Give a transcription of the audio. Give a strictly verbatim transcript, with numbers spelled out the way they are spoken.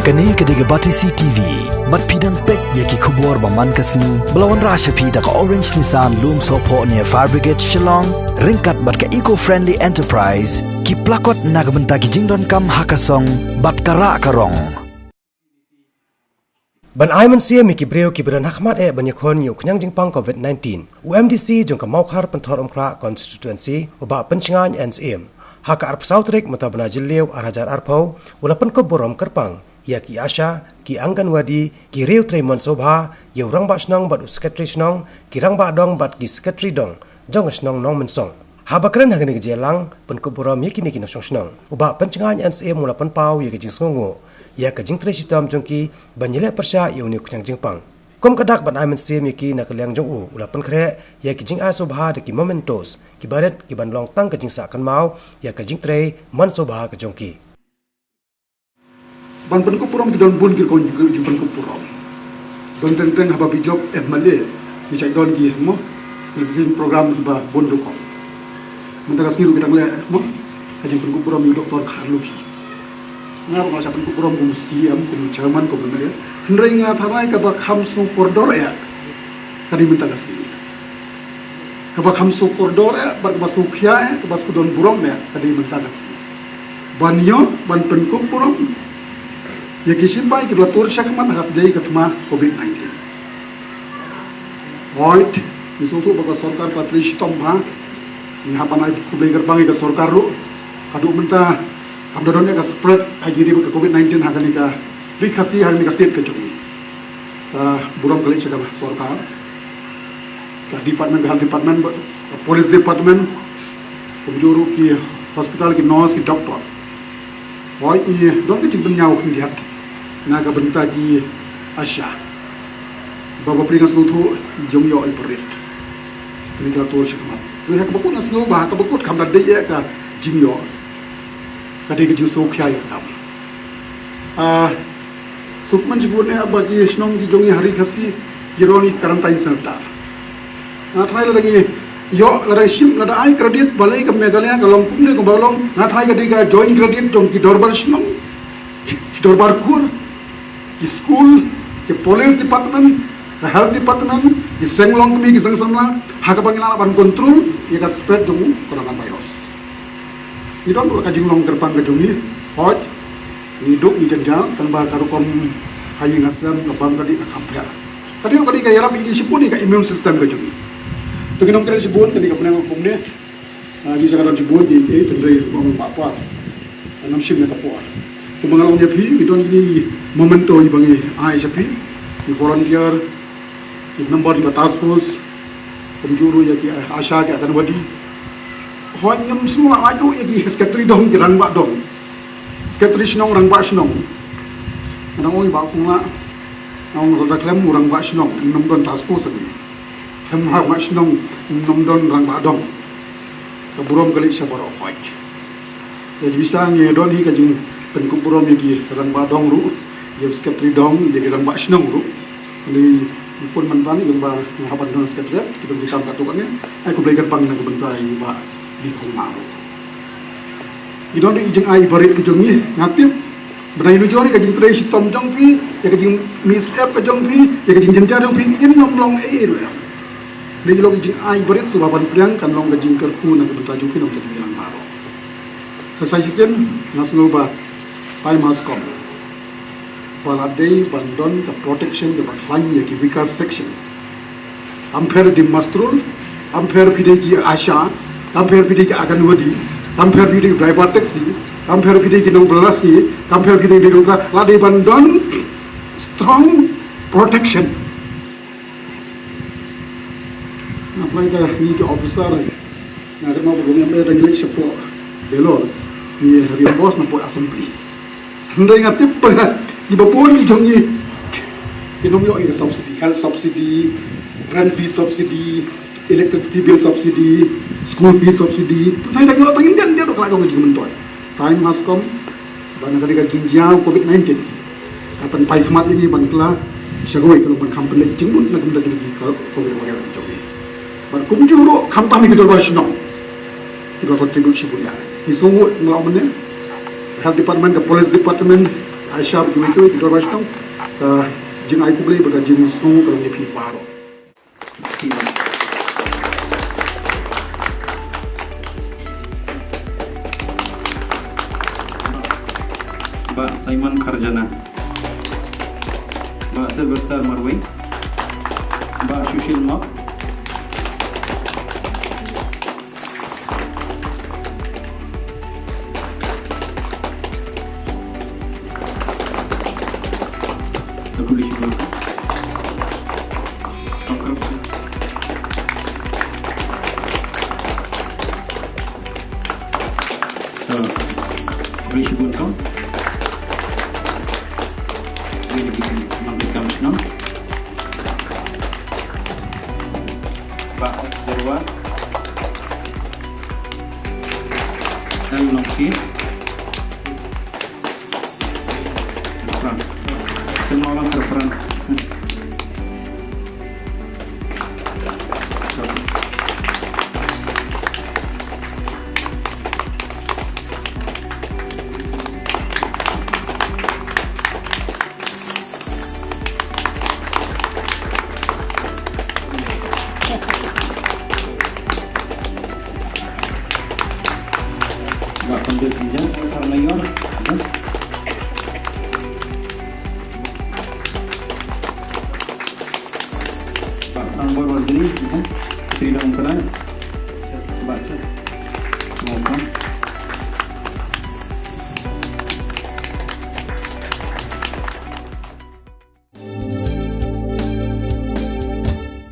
Kane ka dei ka Batesi T V. Bad phi dang peit ïa ki khubor ba man ka sngi ba la wanrah sha phi da ka Orange Nissan Lumsohphoh near Fire Brigade Shillong, ryngkat bad ka Eco Friendly Enterprise, ki plakot na ka bynta ki jingdonkam ha ka song bad ka rah ka rong. Ban ai mynsiem ïa ki briew kiba don ha khmat eh ban ïakhun ïa u khñiang jingpang covid nineteen, u M D C jong ka Mawkhar Pynthorumkhrah Constituency, u Bah Pynshngaiñ N Syiem, ha ka arphew saw tarik mynta u bnai Jylliew ar hajar arphew, u la pynkup burom kyrpang ïa ki ASHA, ki Anganwadi, ki riew trei mon sngewbha, ïa u rangbah shnong bad u secretary shnong, ki rangbah dong bad ki secretary dong jong ka shnong Nongmynsong. Haba kren ha kane ka jingïalang pynkup burom ïa kine ki nongshong shnong, u Bah Pynshngaiñ N Syiem u la pynpaw ïa ka jingsngewnguh ïa ka jingtrei shitom jong ki ban ïaleh pyrshah ïa une u khñiang jingpang. Kum ka dak ban ai mynsiem ïa ki, na ka liang jong u, u la pynkhreh ïa ki jingai sngewbha da ki mementos kiba rit, kiban long tang ka jingsah kynmaw ïa ka jingtrei mon sngewbha ka jong ki. Ban pynkup burom ki don bun ki rukom jingpynkup burom. Don teng teng haba phi jop M L A, ki shait don ki, mo, ki jingprogram kiba bun rukom. Mynta ka sngi ruh ki dang leh, mo, ka jingpynkup burom ïa u Doktor Kharlukhi. Nga ruh nga shah pynkup burom kum C M, kum chairman, kum M L A. Hynrei nga tharai kaba kham sngewkordor ïa ka dei mynta ka sngi. Kaba kham sngewkordor eh, bad kaba sngewkhia eh, kaba sngewdon burom eh, ka dei mynta ka sngi. Ban ïoh ban pynkup burom ïa ki shipai kiba la tur shakhmat ha ka dei ka thma covid nineteen. Hooid, ngi sngewthuh ba ka sorkar ka trei shitom bha. Ngi hap ban ai khublei kyrpang ïa ka sorkar ruh. Haduh mynta kam da don eh ka spread ha ki ri ka covid nineteen ha kane ka ri Khasi, ha kane ka state ka jong ngi. Ka burom ka leit sha ka sorkar, ka department, ka health department, ka police department, kumjuh ruh ki hospital, ki nurse, ki doctor. Hooid, ngi don ka jingpynñiaw khyndiat na ka bynta ki ASHA. Ba bapli nga sngewthuh jong ïoh i barit. Kane ka la tur shakhmat. Kane ha kaba kut nga sngew ba ha kaba kut kam da dei eh ka jingïoh. Ka dei ka jingsngewkhia ïa ka kam. Ah, suk man shibun eh ba ki shnong ki jong ngi ha ri Khasi ki roi quarantine center. Nga tharai lada ngi ïoh, lada shim, lada ai credit balei ka Meghalaya ka long kumne kumba long, nga tharai ka dei ka joint credit jong ki dorbar shnong, ki dorbar kur, ki school, ki police department, ka health department, ki seng longkmie, ki seng samla, ha kaba ngi lah ban control ïa ka spread jong u coronavirus. Ngi don ruh ka jinglong kyrpang ka jong ngi, hooid, ngi duk ngi jynjar, tang ba ka rukom ha ïing ha sem ka bam ka dei ka kham pher. Ka dei ka dei ka ïarap ïa ngi shibun ïa ka immune system ka jong ngi. To ngin ym kren shibun, kane ka bneng kumne. Ah, ngi sa ka don shibun ïa ngi, eh, tynrai rukom ba por. Ngam shim ïa ka por. Kumba nga la ong ïa phi, ngi don kine ki memento kiba ngi ai sha phi. Ki volunteer, ki member jong ka task force, kumjuh ruh ïa ki ASHA, ki Anganwadi. Hooid, ngim sngewlah ruh ïa ki secretary dong, ki rangbah dong. Secretary shnong, rangbah shnong. Nga dang ong ïa i Bah Konglah, nga ong lada khlem u rangbah shnong, ym don task force agi. Khlem rangbah shnong, ym don rangbah dong. Ka burom ka leit sha baroh, hooid. Ïa jingshai ngi don hi ka jingpynkup burom ïa ki rangbah dong ruh, ïa u secretary dong, ïa ki rangbah shnong ruh. Ngi phone mynta ngi ba nga hap ban don secretary, ki don ki kam katto katne. Ai khublei kyrpang na ka bynta ïa u Bah Bikhongma ruh. Ngi don ruh i jingai barit ka jong ngi, nga tip. Ba na i nujor ïa ka jingtrei shitom jong phi, ïa ka jingmihsngew ka jong phi, ïa ka jingjynjar jong phi, ngin ym long ei ei ruh. Dei long i jingai barit shuwa ban pdiang kan long ka jingkyrkhu na ka bynta jong phi, nongkyndong baroh. Sa sa shisien nga sngew ba time has come ba la dei ban don ka protection kaba khlaiñ ïa ki weaker section. Kam pher ki mastrul, kam pher phi dei ki ASHA, kam pher phi dei ki Anganwadi, kam pher phi dei ki driver taxi, kam pher phi dei ki nongbylla sngi, kam pher phi dei ki nongtra, la dei ban don strong protection. Nga pynlong ïa ngi ki officer, nga kynmaw ba ngi ïa dang leit shapoh Vellore, ngi reimburse na poh assembly. Hynrei nga tip ba kiba bun ki jong ngi kin ym ïoh ïa ka subsidy, health subsidy, rent fee subsidy, electricity bill subsidy, school fee subsidy. Hynrei dang ïoh tang indian dia dok la jong ka jingmyntoi. Time has come ba na ka dei ka jingjia u covid nineteen ka pynphai khmat ïa ngi ban kylla shakri ka long ban kham pynleit jingmut na ka bynta jong ngi ka covid wagera jong ngi. Bad kumjuh ruh khamtam ïa ki dorbar shnong kiba contribute shibun ïa ngi. Ngi sngewnguh, nga la ong mynne, health department, ka police department, Ai sha ba kiwei kiwei ki dorbar shnong, ka jingai khublei bad ka jingsngew ka long ïa phi baroh. Bah Simon Kharjana, Bah Sylvester Marwei, Bah Sushil Mok. Bah Jerwa. Dan Nongsi. Pran. Semua orang berperan. Bah Pyndet Injan, Karnaior. Bah Tangbor Warjri, Sri Dong Pynai. Bah, Bah.